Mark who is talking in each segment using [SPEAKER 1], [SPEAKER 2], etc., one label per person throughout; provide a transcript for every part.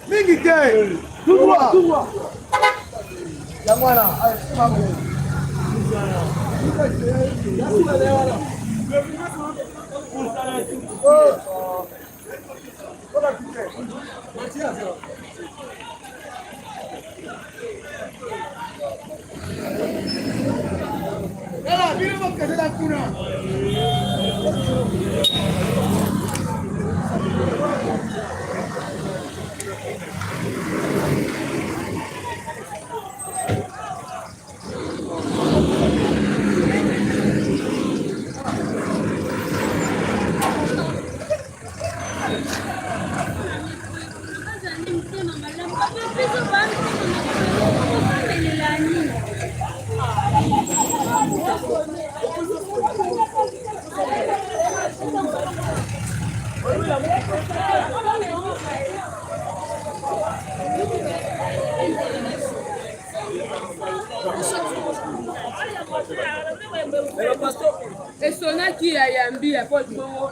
[SPEAKER 1] Mingi te tout droit yango wana.
[SPEAKER 2] Esonaki ya yambi ya po bongo.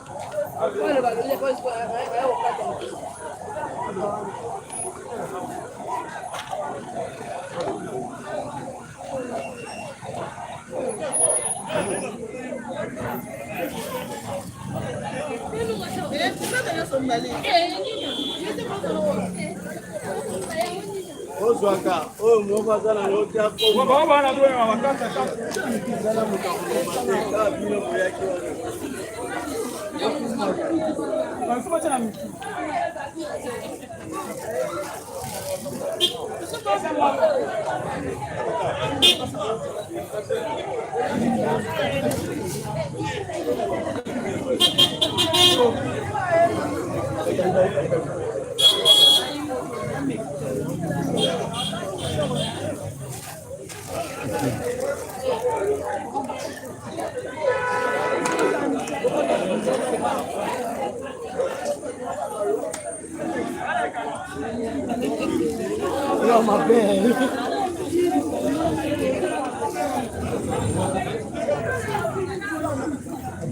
[SPEAKER 1] Ozwaka oyo moko aza nango te, akozala moto akoloma te, kaka bino boyaki wana.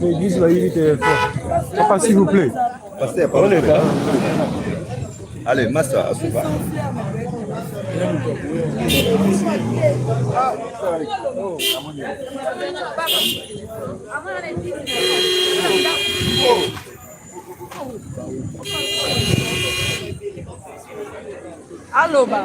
[SPEAKER 3] Église bayibi téléphone. Papa, s'il vous plaît.
[SPEAKER 4] Pasteur, pardon. Allez, massa, asuka.
[SPEAKER 2] Aloba.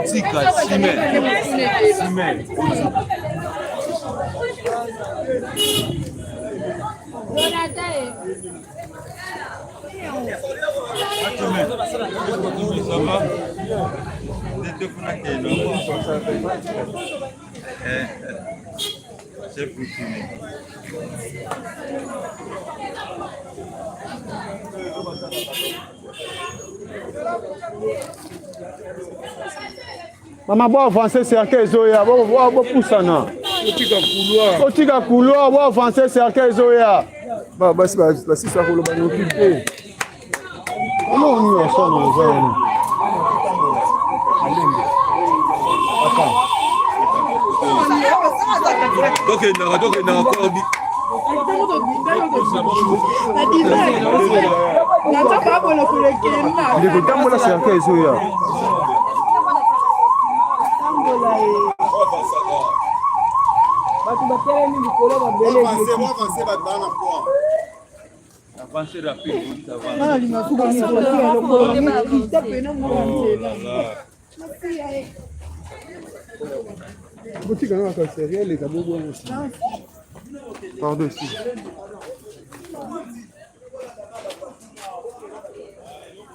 [SPEAKER 4] Tika Simen. Simen.
[SPEAKER 3] Mama bo avancer cercueil ezoya bopusana otika couloir bo avancer cercueil ezoya basi basisa koloba noki te eloko nini osana oza wana
[SPEAKER 4] Tokendaka tokendaka korbi
[SPEAKER 3] ndeko tambola cercueil ezoya
[SPEAKER 2] bato batelemi likolo babele
[SPEAKER 3] botika kaka serie eleka bobwana nsima pardon excuse.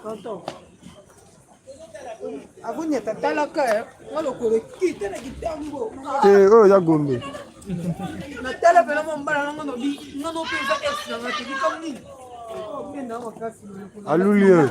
[SPEAKER 1] Tonton. Akonyata talaka eh. Nga lokolo ekita na kitambo.
[SPEAKER 3] Te oyo eza Gombe.
[SPEAKER 1] Natala pena mwa mbala nanga nobi nga no mpe eza ex na nga te likambo nini? Obenda makasi.
[SPEAKER 3] Aluli oyo.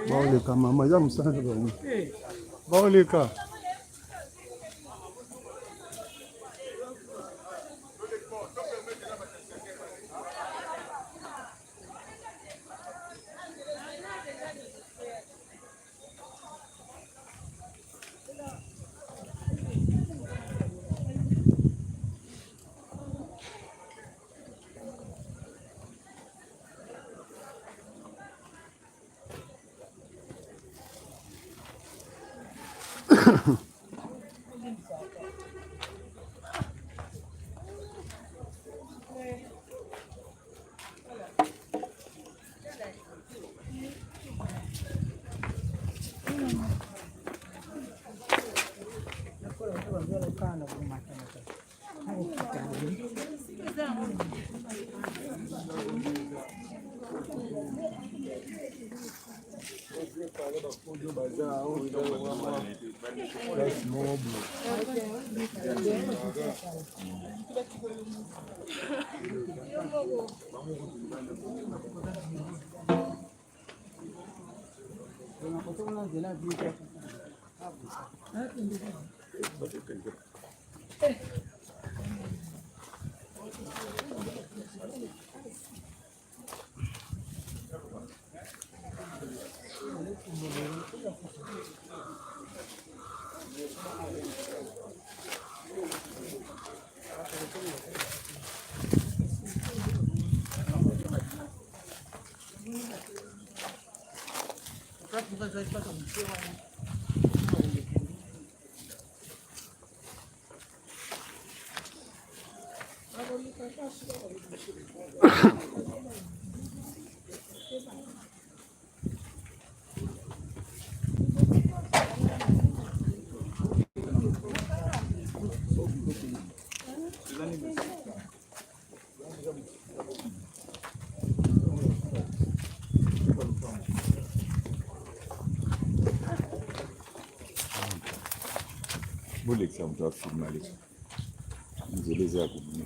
[SPEAKER 3] Baoleka mama eza mosala na bango baoleka.
[SPEAKER 4] Bolekisa moto afilme aleka nzela eza ya kobima.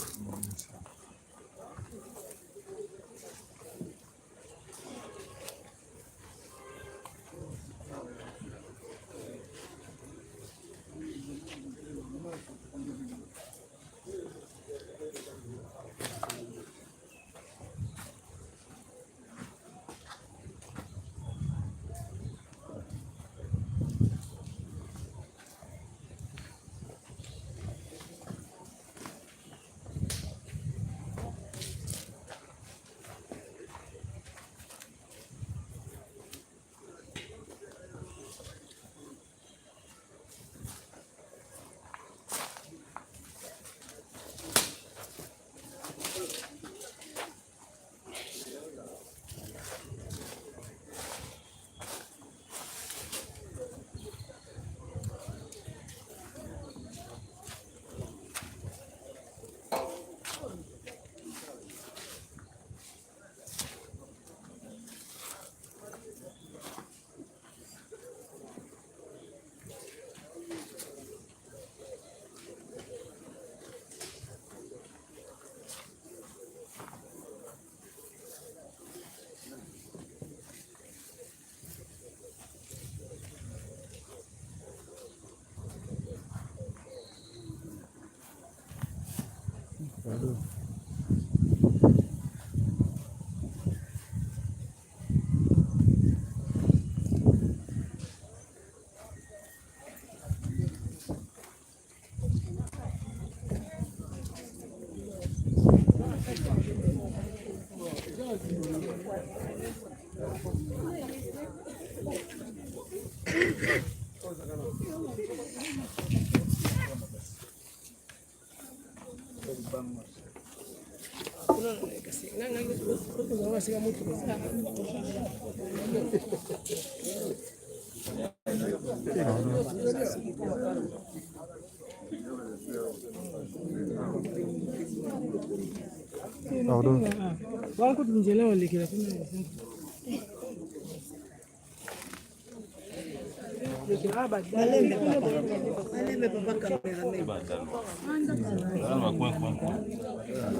[SPEAKER 3] Pardon.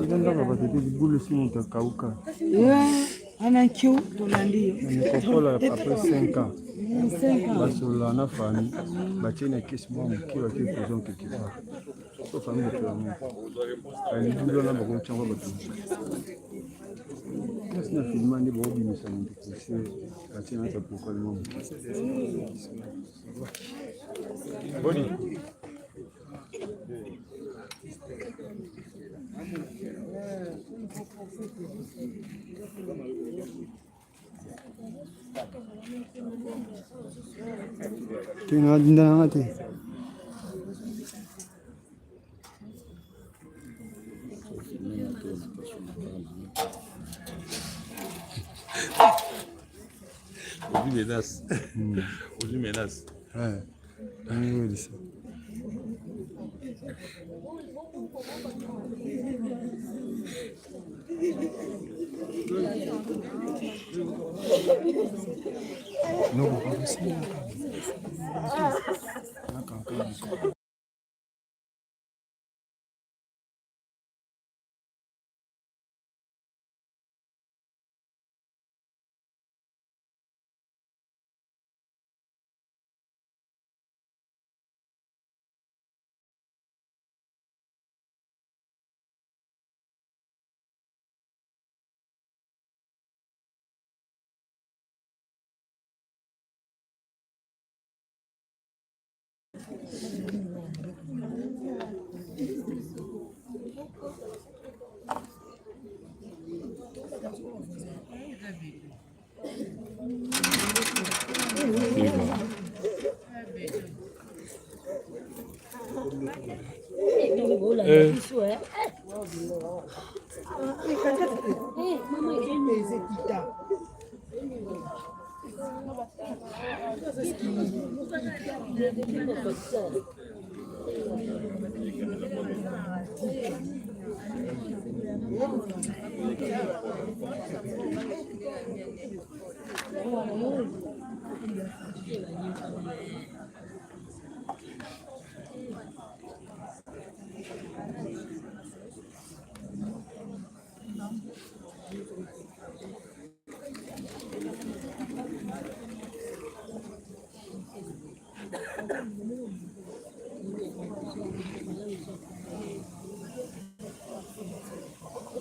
[SPEAKER 3] Ila bato te libulu si moto akauka.
[SPEAKER 2] Ana nkiu tolandi yo.
[SPEAKER 3] Na mikokola après 5 ans. Basolola na famille batie na kesi mwa moke batie prison quelque part. So famille bato yango. Libulu wana bakotia yango bato. Kasi na filma nde bakobimisa moto kose batie na kati ya prokole mwa moke. Boni. Te na nanga te.
[SPEAKER 4] Ozwi menace. Ozwi menace.
[SPEAKER 3] Ouais. Nangolisa.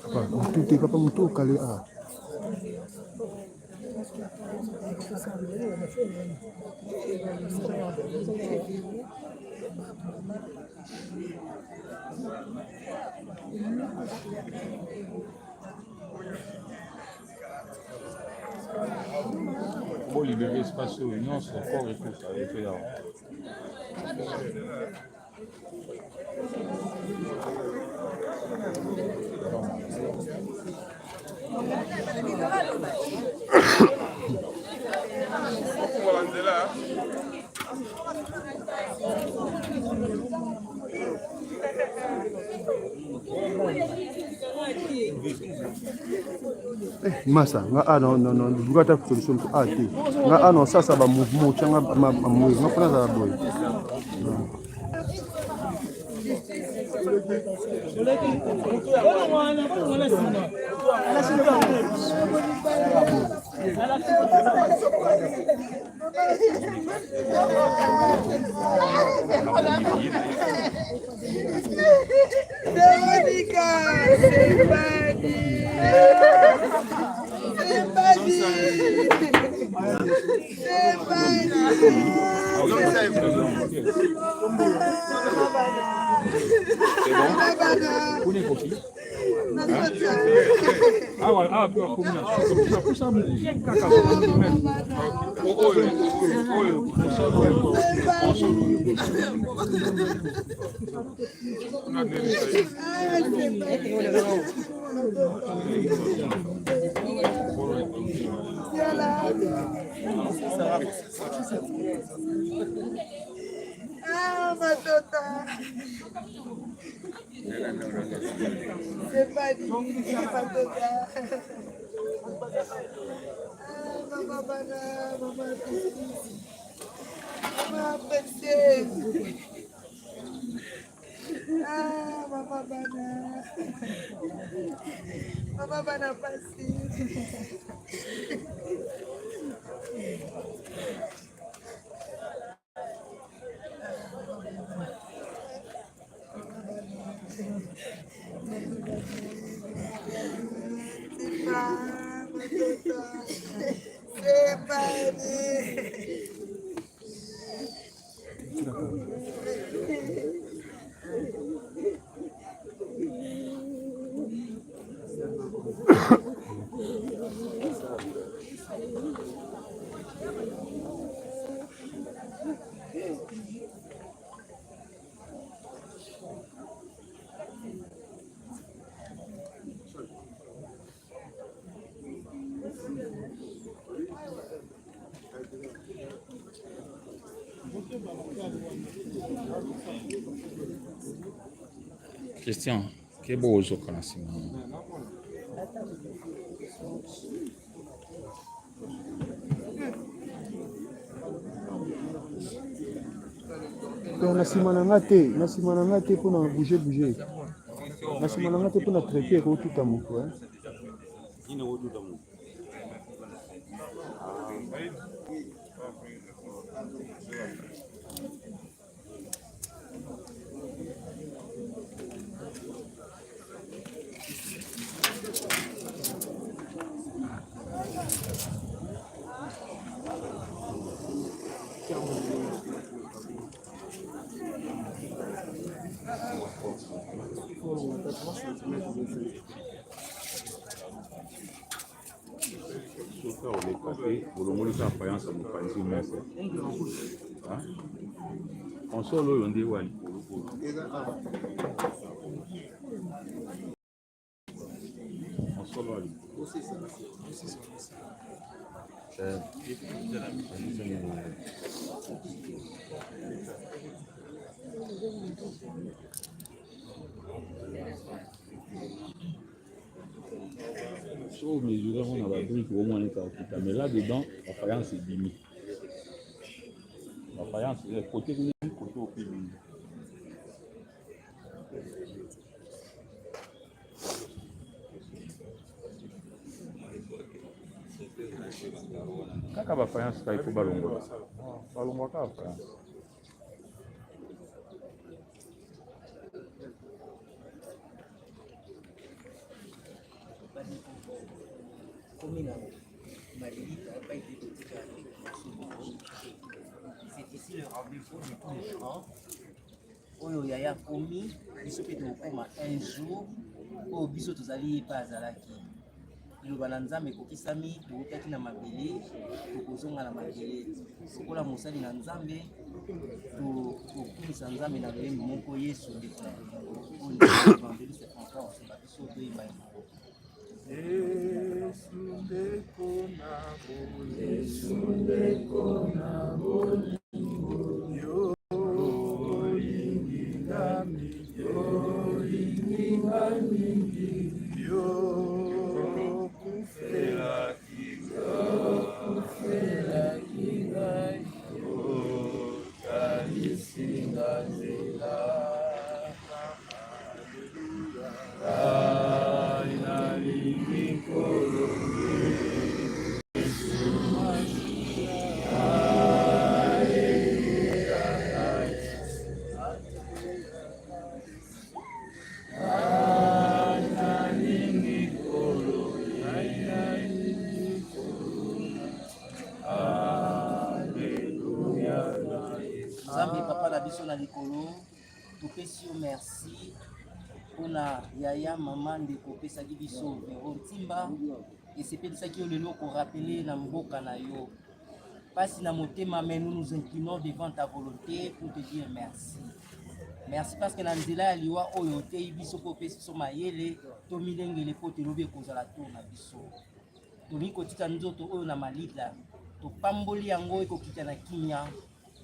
[SPEAKER 3] Papa, mutu te papa mutu okale ah.
[SPEAKER 4] Bolibere espace oyo nyonso corps ekufa eto yawa.
[SPEAKER 3] Masa nga a non non non luka ata solution mosusu a te nga a non sasa ba mouvement otya nga mamoye nga mpona azala boye.
[SPEAKER 2] Veronica, c'est pas dit. C'est pas dit. C'est pas dit.
[SPEAKER 4] Kuna ekoki awa awa mpe bakomi na suka pusa moke kaka oyo oyo console oyo.
[SPEAKER 2] Ah, matata. C'est pas dit. Matata. Ah, maman Bana, maman Maman princesse. Ah, maman Bana. Maman Bana pasi. C'est pas, matata. C'est pas dit.
[SPEAKER 4] Christian, keba ozoka na nsima.
[SPEAKER 3] Donc na nsima na nga te, na nsima na nga te mpona bouger bouger, na nsima na nga te mpona traité ekotuta moto.
[SPEAKER 4] Soki oleka te, olongoli kaka faïence ya mopanzi moko. Console oyo nde wa likolo oyo. So mesure yango na babrike omwana ete akokita, mais là dedans ba faïence ebimi, ba faïence kote kuna kote ope ebimi. Kaka ba faïence kaka il faut balongola, balongola kaka faïence.
[SPEAKER 5] C'est ici le rendez-vous de tous les grands. Oyo yaya akomi, biso mpe tokokoma un jour. Oyo biso tozali, ye mpe azalaki. Liloba na Nzambe ekokisami, toutaki na mabele, tokozonga na mabele. Lokola mosali na Nzambe, tokumisa Nzambe na lolemo moko. Yesu ndeko na bolingo, oyo ndeko evangeliste François osunga biso toyemba yango.
[SPEAKER 6] Yesu ndeko na bolingo, Yesu ndeko na bolingo, yo olingi nga mingi, yo olingi nga mingi, yo okufelaki, yo okufelaki ngai, otalisi nga nzela. Ngai nalingi Nkolo Yesu Masiya, Alleluya, Ngai nalingi Nkolo, ngai nalingi Nkolo, Alleluya.
[SPEAKER 5] Nzambe papa na biso na likolo, topesi yo merci mpona yaya, mama, ndeko opesaki biso Vero Ntimba. Esepelisaki yo lelo korappeler na mboka na yo mpasi na motema, mais nous nous inclinons devant ta volonté pour te dire merci. Merci parce que na nzela ya liwa oyo oteyi biso mpo opesi biso mayele, tomilengele mpo telobi ekozala tour na biso. Tolingi kotika nzoto oyo na malita, topamboli yango, ekokita na kimia.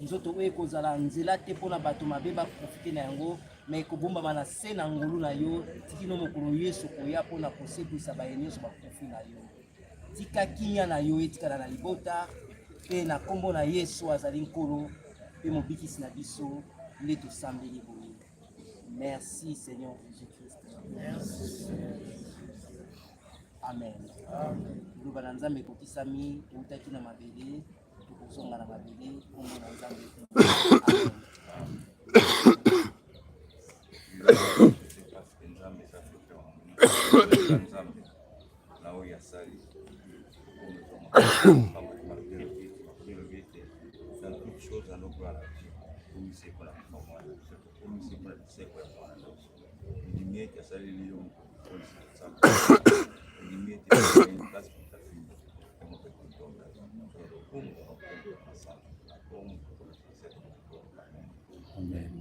[SPEAKER 5] Nzoto oyo ekozala nzela te mpona bato mabe baprofite na yango, me ekobombama na se na ngolu na yo tikino mokolo Yesu koya mpona kosekwisa baye nyonso bakufi na yo. Tika kimia na yo etikala na libota, mpe na nkombo na Yesu azali Nkolo mpe mobikisi na biso nde tosambeli boye. Merci Seigneur Jésus-Christ. Merci. Amen. Liloba na Nzambe ekokisami, toutaki na mabele, tokozonga na mabele. Nkombo na Nzambe. Amen.
[SPEAKER 7] Nzambe Nzambe na oyo asali dans toute chose à nos gloire à Dieu. Tokomisi mpona kufa mwana biso, tokomisi mpona biseko ya mwana na biso. Ondimi ete asaleli yo mokolisi nzambe, ondimi ete une place pour ta fille, yango mpe kotonda lokumu masantu na kombo Amen.
[SPEAKER 4] Amen.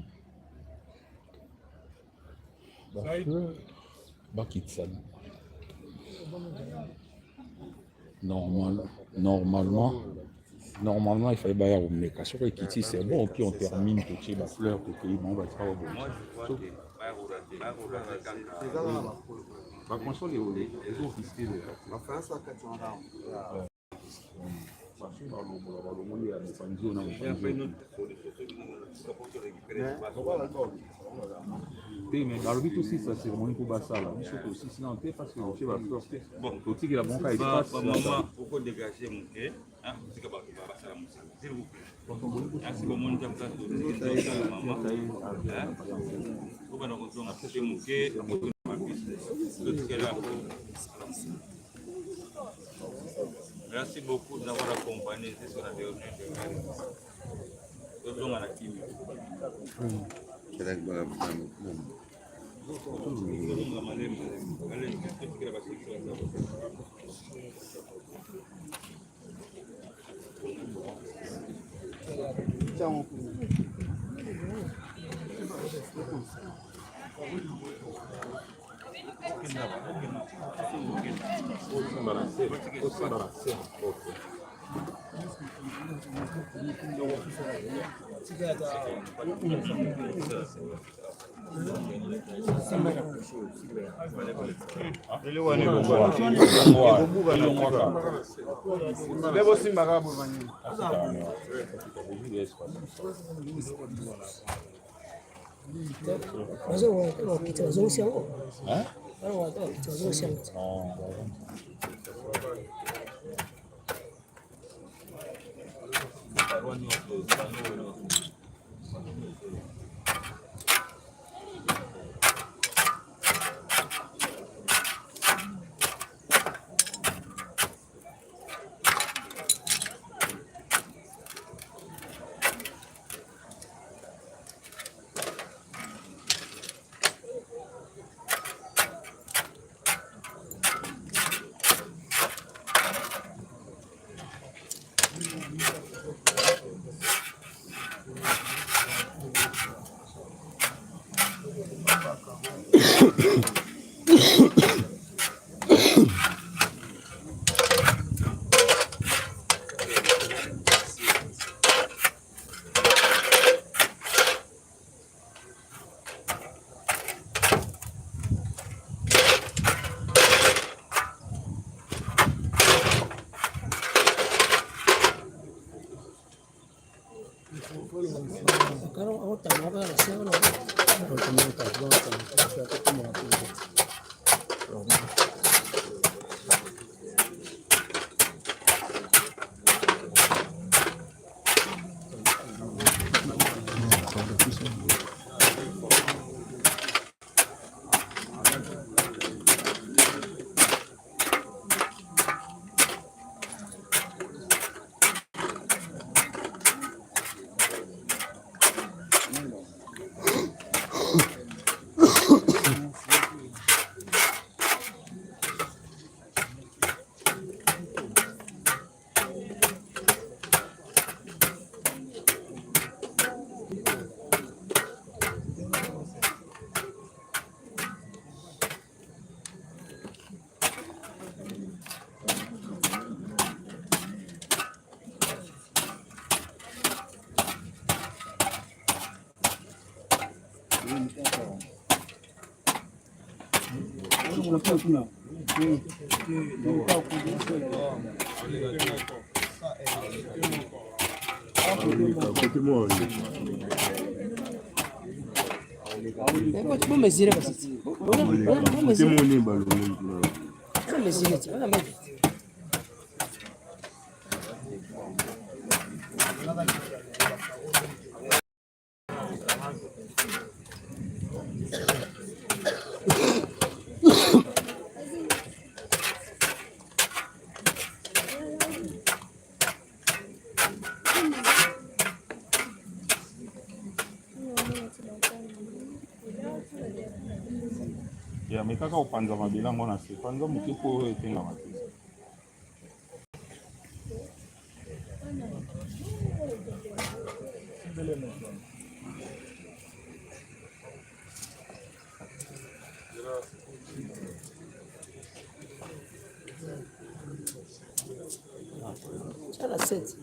[SPEAKER 4] Bafleur bakitisa normal, normalement normalement il fallait baya komeka soki ekiti, c'est bon. Ok, on termine, totie bafleur, tokei bango batika
[SPEAKER 7] Moi, je crois que
[SPEAKER 4] baconsole ezofiske déjà. Baso balongola, balongoli ya mopanzi oyo na mopanzi te, mais balobi tosisa cérémonie mpo basala. Biso tosisi nano te parce que totie bafleur te, totikela bango ka espace.
[SPEAKER 7] Bamama, oko dégager moke, tika bato basala mosala, s'il vous plaît. Merci. Bomoni ta place tosala mama, obanda kozonga te moke, totikela. Merci beaucoup d'avoir accompagné sur la dernière. Tozonga na kimia. Tozonga malembe malembe, totikela basekisi baza.
[SPEAKER 1] Bazongisi yango, bazongisi yango. Bomesire kasi. Bomesire.
[SPEAKER 4] Ya me kaka kopanza mabele yango na se, panza moke mpo oyo etengama te.
[SPEAKER 1] Tala 7.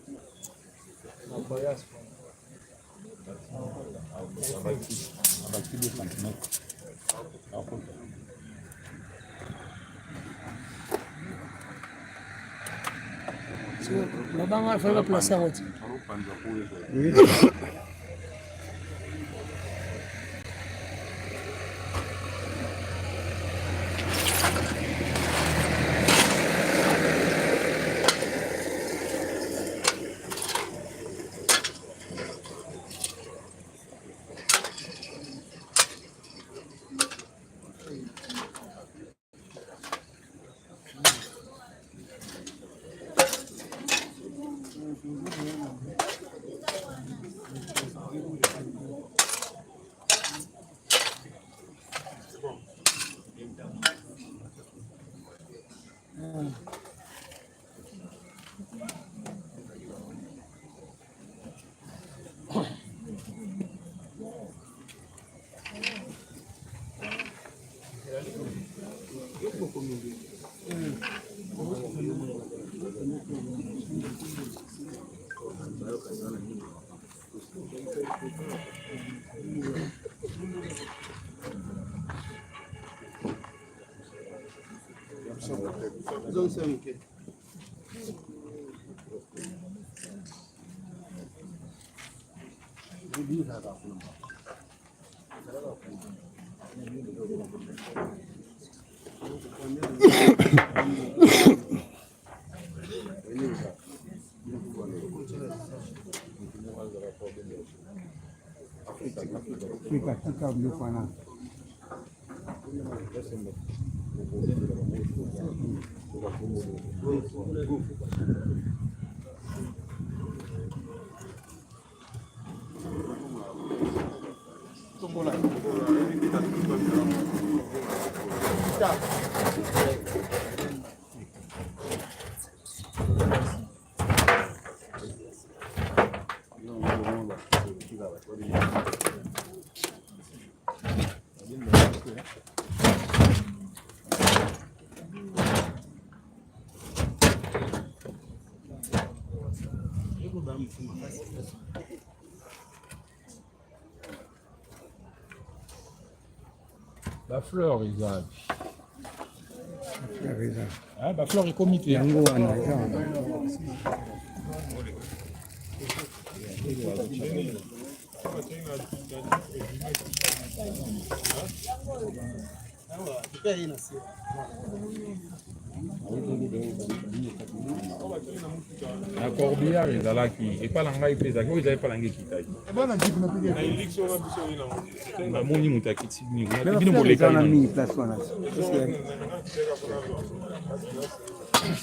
[SPEAKER 4] Abaki 2 cm.
[SPEAKER 1] Mabanga alifanya baplace yango ti.
[SPEAKER 4] Panza po
[SPEAKER 6] Tika tika biloko wana.
[SPEAKER 4] Ba fleur eza wapi?
[SPEAKER 6] Fleur eza.
[SPEAKER 4] Ah, ba fleur ekomi te.
[SPEAKER 6] Yango wana eza wana.
[SPEAKER 4] Na corbillard ezalaki epa na ngai mpe ezalaki oyo ezali epa na ngai ekitaki namoni moto akiti bino bolekani
[SPEAKER 6] mingi place wana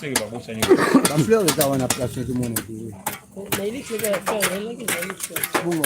[SPEAKER 4] seke babosani
[SPEAKER 6] bafleur eza wana place ozomona te
[SPEAKER 4] Oyo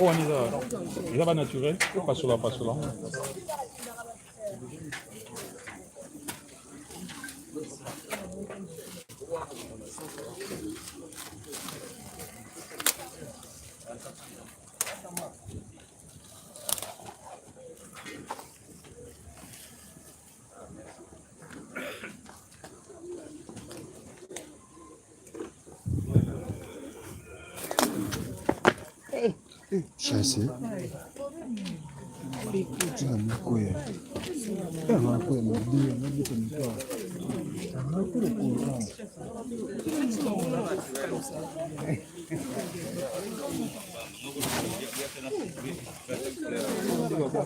[SPEAKER 4] wana eza eza ba naturel pasola pasola.
[SPEAKER 3] Chasse. Makoya. Makoya mabe, mabe mtoa. Makoya kwa.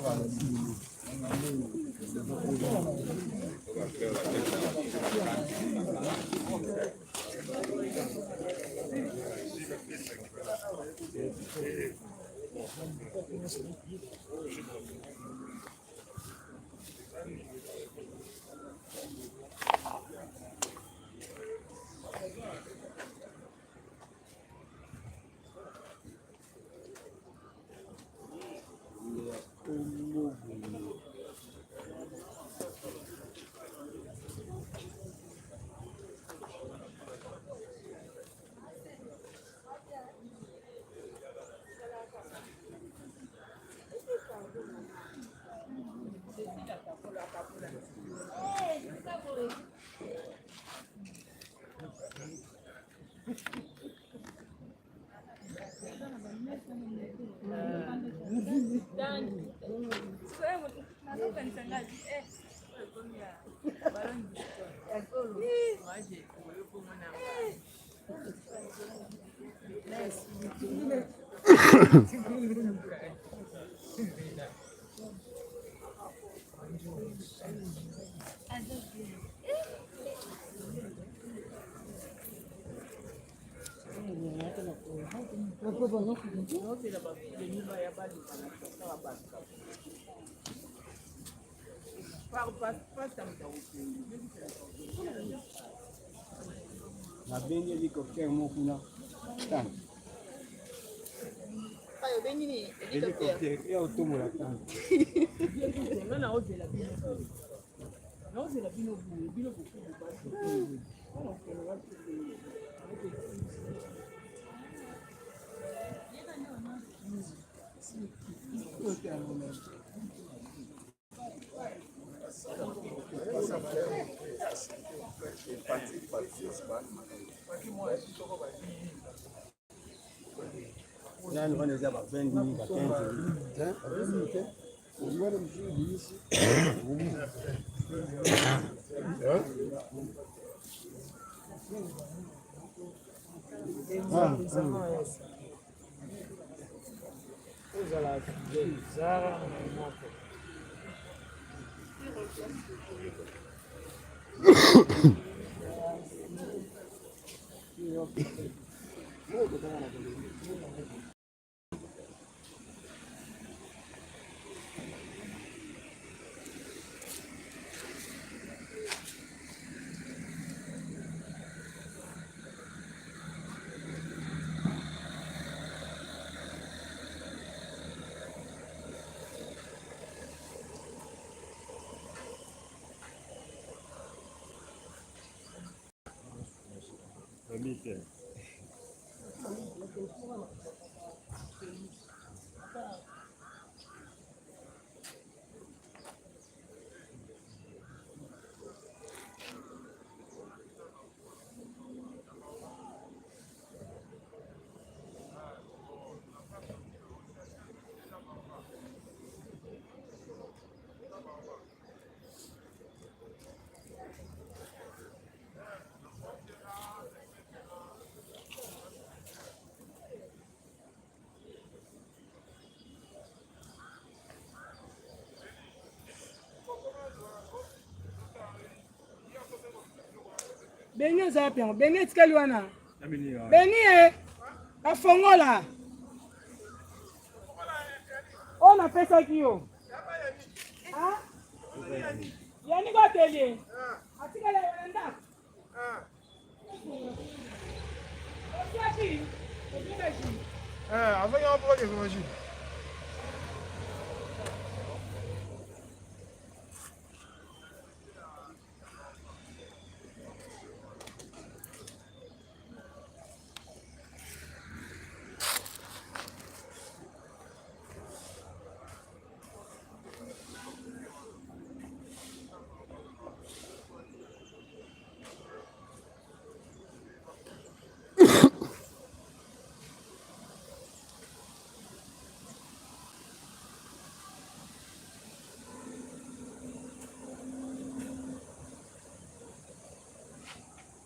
[SPEAKER 6] Nabengi hélicoptère moko kuna tante.
[SPEAKER 2] Obengi nini?
[SPEAKER 6] Hélicoptère ya otombola tante.
[SPEAKER 1] Nga naozela bino, naozela bino boye, bino bokubu.
[SPEAKER 6] Nani wana eza ba 20 minutes, ba 15 minutes.
[SPEAKER 1] Ozala fidèle, zara moko. Beni eza wapi yango? Beni etikali wana. Beni e bafongola oyo napesaki yo. Yani kotelie atikali na ndako. Oswaki.
[SPEAKER 4] Azangi yango mpo bakende maji.